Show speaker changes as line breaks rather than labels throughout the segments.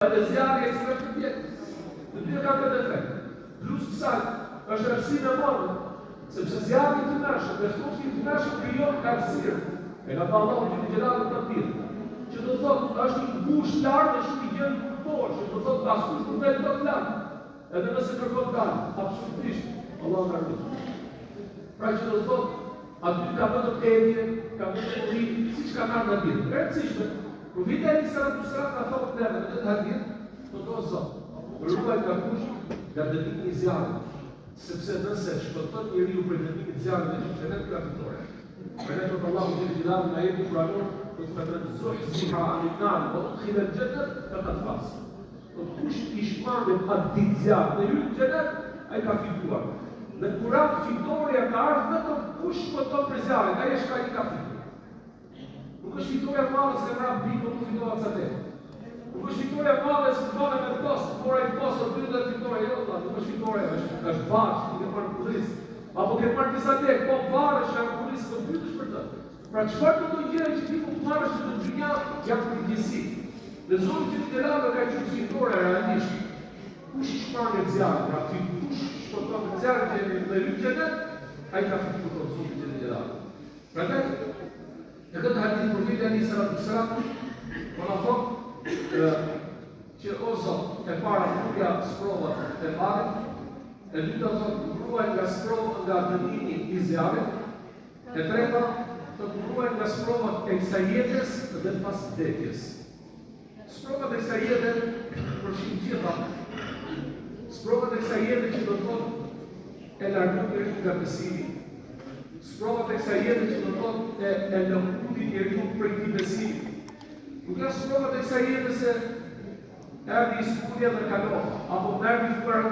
Edhe zjarri ekstrem të djeg. Të dyja kanë këtë efekt. Plus kësaj, është errësirë e madhe, sepse zjarri i tmerrshëm dhe ftohti i tmerrshëm krijon errësirë. E ka thënë Allahu xhele xhelaluhu këtë ditë, që do thotë është i ngushtë lart dhe shumë i gjerë poshtë, që do thotë askush nuk del dot lart. Edhe nëse kërkon dal, absolutisht, Allahu na ruajt. Pra që do thotë, aty ka vetëm etje, ka vetëm uri, siç ka marrë në ditë. E rëndësishme, Profeti alejhi salatu selam na thotë neve në këtë hadith, thotë o Zot, më ruaj nga kush nga dënimi i zjarrit, sepse nëse shpëton njeriu prej dënimit të zjarrit dhe hyn në xhenet kjo fitore. Prandaj thotë Allahu xhele xhelaluhu në ajetin kuranor, thotë fe men zuhziha anin nar wa udkhila al-janna faqad faz. Thotë kush i shmanget atë ditë zjarrit dhe hyn në xhenet, ai ka fituar. Në Kuran fitorja ka ardhur vetëm kush shpëton prej zjarrit, ai është ai ka fituar. Nuk është fitorja e madhe se mra bingo nuk fitova ca lekë. Nuk është fitorja e madhe se bëre me post, mora një post aty dhe fitore, jo vëlla, nuk është fitore, është është bash, ti ke marrë kurriz. Apo ke marrë disa lekë, po varesh në kurriz, po mbytesh për të. Pra çfarë do të gjëra që ti mund të marrësh në këtë dynja janë përgjegjësi. Dhe Zoti xhele xhelaluhu ka qenë fitore realisht. Kush i shmanget zjarrit, pra kush shpëton nga zjarri dhe hyn në xhenet, ai ka fituar thotë Zoti xhele xhelaluhu. Prandaj, në këtë hadith profeti alejhi salatu selam po na thotë që o Zot, e para më ruaj nga sprovat e varrit, e dyta thotë më ruaj nga sprova nga dënimi i zjarrit, e treta thotë më ruaj nga sprovat e kësaj jetës dhe pas vdekjes. Sprovat e kësaj jete përfshin gjitha. Sprovat e kësaj jete që do të thotë e largon njeriun nga besimi. Sprovat e kësaj jete që do të thotë e e lëkundin njeriun prej këtij besimi. Nuk janë sprovat e kësaj jete se erdhi sëmundja dhe kalova, apo më erdhi fukara.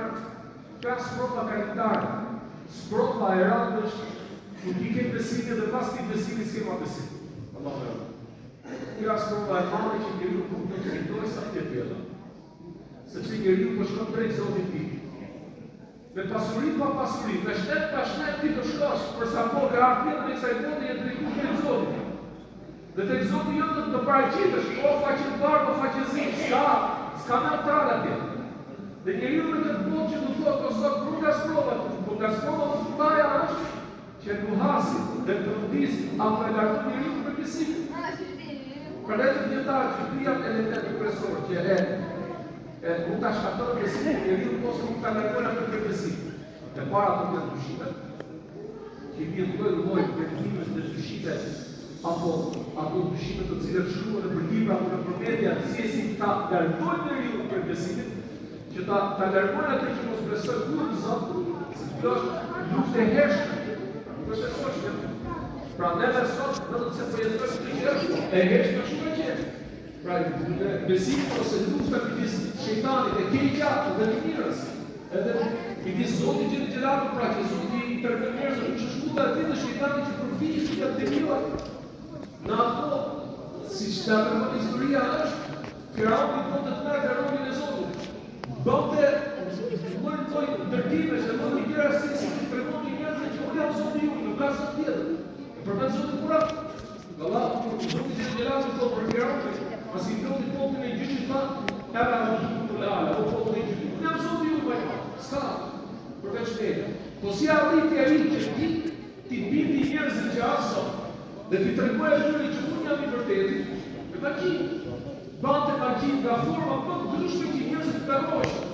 Ka sprova kalimtare. Sprova e rëndë është kur ti ke besimin dhe pas këtij besimi s'ke më besim. Allahu e Kjo është sprova e madhe që njeriu nuk do të fitojë sa të jetë jeta. Sepse njeriu po shkon drejt Zotit tij. Me pasuri pa pasuri, me shnet pa shnet ti do shkosh, për sa kohë ke ardhur në kësaj bote je drejtuar drejt Zotit. Dhe tek Zoti jot do të paraqitesh, o faqebardhë, o faqezi, s'ka, s'ka neutral atje. Dhe njeriu në këtë botë që do thotë, o Zot, më nga sprovat, po nga sprova më të mëdha është Që e nuhasin dhe trondisin apo e largojnë njeriun prej besimit. Prandaj thotë dijetarët që dy janë elementet kryesorë që e e mund ta shkatërrojnë besimin e njeriut ose mund ta largojnë atë prej besimit. E para thotë janë dyshimet, që i vijnë lloj lloj mendimesh dhe dyshime apo ato dyshime të cilat shkruhen nëpër libra apo nëpër media, si e si ta largojnë njeriun prej besimit, Që ta ta largojnë atë që mos besojë kurrë në Zot, se kjo është luftë e heshtur, nuk është e sotshme. Pra neve sot, vetëm se po jetojmë këtë gjë, e heshtur shumë ka qenë. Pra besimi ose lufta midis shejtanit e keqja dhe të mirës. Edhe midis Zotit xhele xhelaluhu, pra që Zoti i tregon njerëzve kush është udha e tij dhe shejtani që përpiqet që ta devijojë. Në ato, siç na tregon historia është, Firauni donte të merrte rolin e Zotit. Bënte lloj lloj ndërtimesh e lloj gjëra si si t'i tregonte njerëzve që unë jam Zoti juaj, nuk ka Zot tjetër. E përmend Zoti Kur'an. Valla, Zoti xhele xhelaluhu thotë për Firaunin, pasi mblodhi popullin e Egjiptit tha, ana rabbukumul a'la, o populli i Egjiptit. Unë jam Zoti juaj, s'ka përveç meje. Po si arriti ai që ti T'i bindi njerëzit që asht Zot dhe t'i tregojë atyre që unë jam i vërteti, me magji. Bante magji nga forma më të ndryshme që njerëzit tmerroheshin.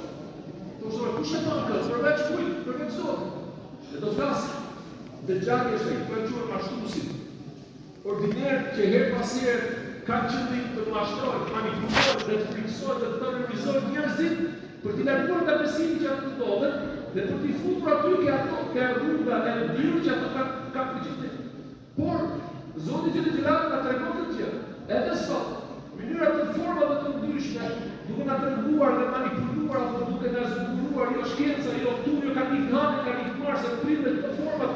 Thoshte, kush e bën këtë përveç kujt, përveç Zotit? Dhe do flasim. Dexhali është ai, po e quajmë mashtruesit. Ordiner që herë pas here kanë qëllim të mashtrojnë, të manipulojnë dhe të frikësojnë dhe të terrorizojnë njerëzit për t'i larguar nga besimi që aty ndodhen dhe për t'i futur aty ke ato ke rruga e ndyrë që ato kanë kanë për qëllim. Por Zoti xhele xhelaluhu na tregon këtë gjë. Edhe sot, mënyra të formave të ndryshme, duke na treguar dhe manipuluar apo duke na zbukuruar jo shkenca, jo këtu, jo kanë ikë në hanë, kanë ikë Mars e të këto format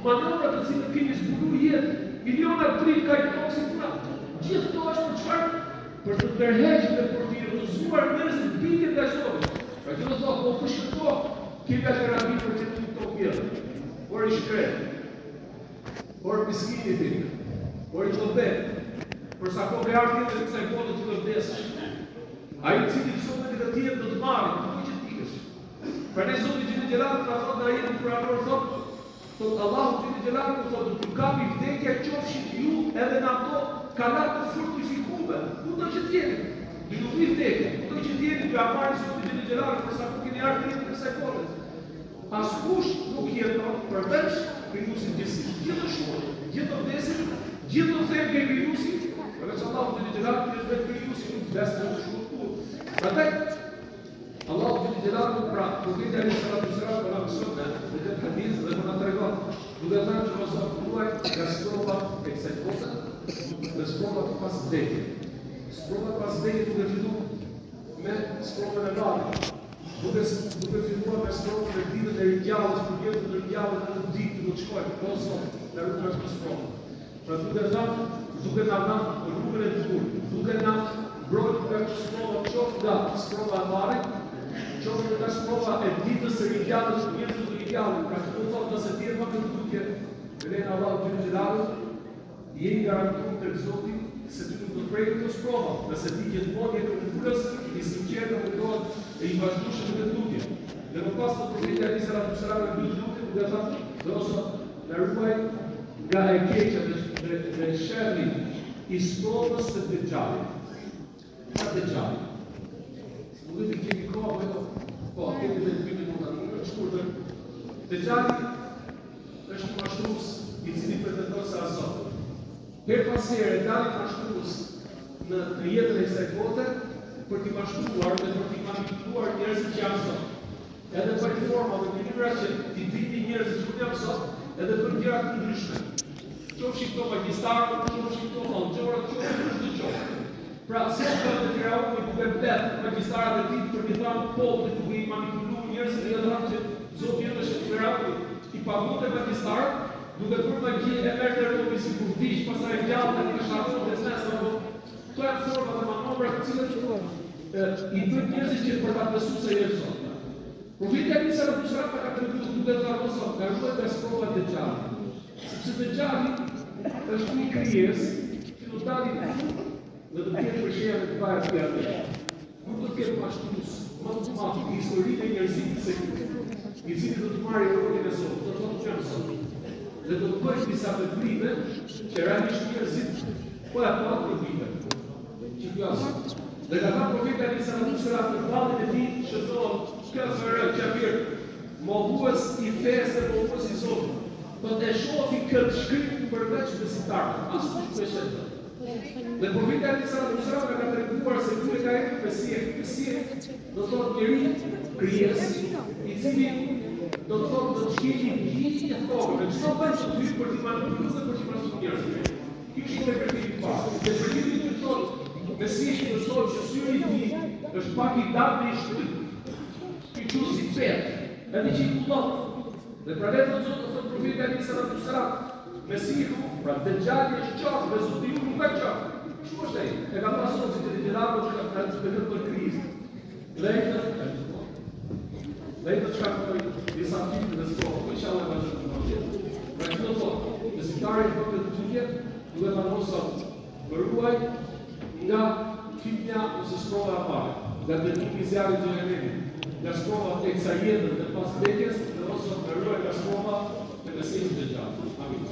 Manovra të cilat kemi zbulu jetë, miliona dritë ka një tokë si puna. Gjithë këto është për çfarë? Për të tërhequr dhe për t'i rrëzuar njerëzit bindjen ndaj Zotit. Pra që do thotë, po kush këto kemi alternativë për të një tokë tjetër. Por i shkretë, por miskini ti, por i qobet, për sa kohë ke ardhur në kësaj bote që do vdesësh. Ai i cili beson në këtë jetë do të marrë, kudo që të ikësh. Prandaj Zoti xhele xhelaluhu na thotë në ajetin kuranor thotë, thotë Allahu xhele xhelaluhu thotë do t'ju kapi vdekja qofshit ju edhe në ato kala të fortifikume, kudo që të jeni. Do ju vi vdekja, kudo që të jeni, do ja marrë Zoti xhele xhelaluhu për sa kohë keni ardhur në jetën e kësaj bote. Askush nuk jeton përveç Krijuesit të gjithësisë. Gjithë do shuhen, gjithë do vdesin, gjithë do kthehen te Krijuesi, përveç Allahut xhele xhelaluhu që është vetë Krijuesi, nuk vdes dhe nuk shuhet kurrë. Prandaj Allahu xhele xhelaluhu pra, profeti alejhi salatu selam po na mëson në këtë hadith dhe po na tregon, duke thënë që o Zot ruaj nga sprovat e kësaj bote dhe sprovat pas vdekjes. Sprovat pas vdekjes duke filluar me sprovën e varrit, duke duke filluar me sprovën e ditën e ringjalljes, kur njerëzit do të ringjallen në atë ditë do të shkojnë, o Zot, na ruaj nga këto sprova. Pra duke thënë, duke na dhënë rrugën e duhur, duke na mbrojtur nga këto sprova, qoftë nga sprova e varrit, qoftë nga sprova e ditës së ringjalljes, kur njerëzit do të ringjallen. Pra që do të thotë nëse ti e bën këtë lutje, me lejen e Allahut xhele xhelaluhu, je i garantuar tek Zoti se ty nuk do të prekin këto sprova, nëse ti gjithmonë je këmbëngulës, i sinqertë dhe mundohet e i vazhdueshëm në këtë lutje. Dhe më pas thotë profeti alejhi salatu selam e mbyll lutjen duke thënë, dhe o Zot, na ruaj nga e keqja dhe, dhe, dhe sherri i sprovës së Dexhallit. Ka Dexhalli. Si nuk e di kemi kohë apo jo? Po, kemi edhe 2 minuta në mënyrë të shkurtër. Dexhalli është një mashtrues i cili pretendon se është Zot. Herë pas here dalin mashtrues në në jetën e kësaj bote për t'i mashtruar dhe për t'i manipuluar njerëzit që janë Zot. Edhe bëjnë forma dhe mënyra që t'i bindin njerëzit që unë jam Zot, edhe bëjnë gjëra të ndryshme. Qofshin këto magjistarët, qofshin këto fallxhorët, qofshin kushdo qoftë. Pra, siç bënte Firauni duke mbledh magjistarët e tij për t'i thënë popullit duke i manipuluar njerëzit duke thënë që Zoti yt është Firauni, i paguante magjistarët, duke bërë magji e merrte robin sikur vdiq, pastaj e ngjallte e shkatërronte mes apo Këto janë forma dhe manovra të cilat i bëjnë njerëzit që për ta besuar se është Zot. Profeti alejhi salatu selam na ka treguar duke thënë o Zot, na ruaj nga sprova e Dexhallit. Sepse Dexhalli është një krijesë që do dali në fund dhe do të jetë për shenjat e mëdha të tij. Nuk do të ketë mashtrues më të madh në historinë e njerëzimit se ky, i cili do të marrë rolin e Zotit, do të thotë unë jam Zot. Dhe do të bëjë disa veprime që realisht njerëzit po e panë të binden që ky është Zot. Dhe ka thënë profeti alejhi salatu selam në ballin e tij shënohet kafir, qafir, mohues i fesë dhe mohues i Zotit. Do të shohë këtë shkrim përveç besimtarëve, askush nuk e sheh. Dhe profeti alejhi salatu selam na ka treguar se ky e ka emrin Mesih. Mesih do të thotë njeri, krijesë, i cili do të thotë do të shkeli gjithë tokën, në çdo vend do të hyjë për t'i manipuluar dhe për t'i mashtruar njerëzit. Ky është interpretimi i parë. Interpretimi i dytë thotë Mesihi do të thotë që syri i tij është pak i dalë dhe i shtypur. Ky quhet si petë, edhe që i kullot. Dhe prandaj thotë Zoti, thotë profeti alejhi salatu selam, Mesihu, pra Dexhali është qafë dhe Zoti ju nuk ka qafë. Kështu është ai. E ka pas Zoti xhele xhelaluhu që ka të këtë për krizë. Dhe ai të Dhe ai do të shkaktoj disa fitne dhe sprova, po inshallah e vazhdojmë më tjetër. Pra që do thotë, besimtari bën këtë lutje, duke thënë o Zot, më ruaj nga fitnja ose sprova e parë, nga dënimi i zjarrit të xhehenemit, nga sprovat e kësaj jete dhe pas vdekjes, dhe o Zot, më ruaj nga sprova e Mesihut Dexhal. Amin.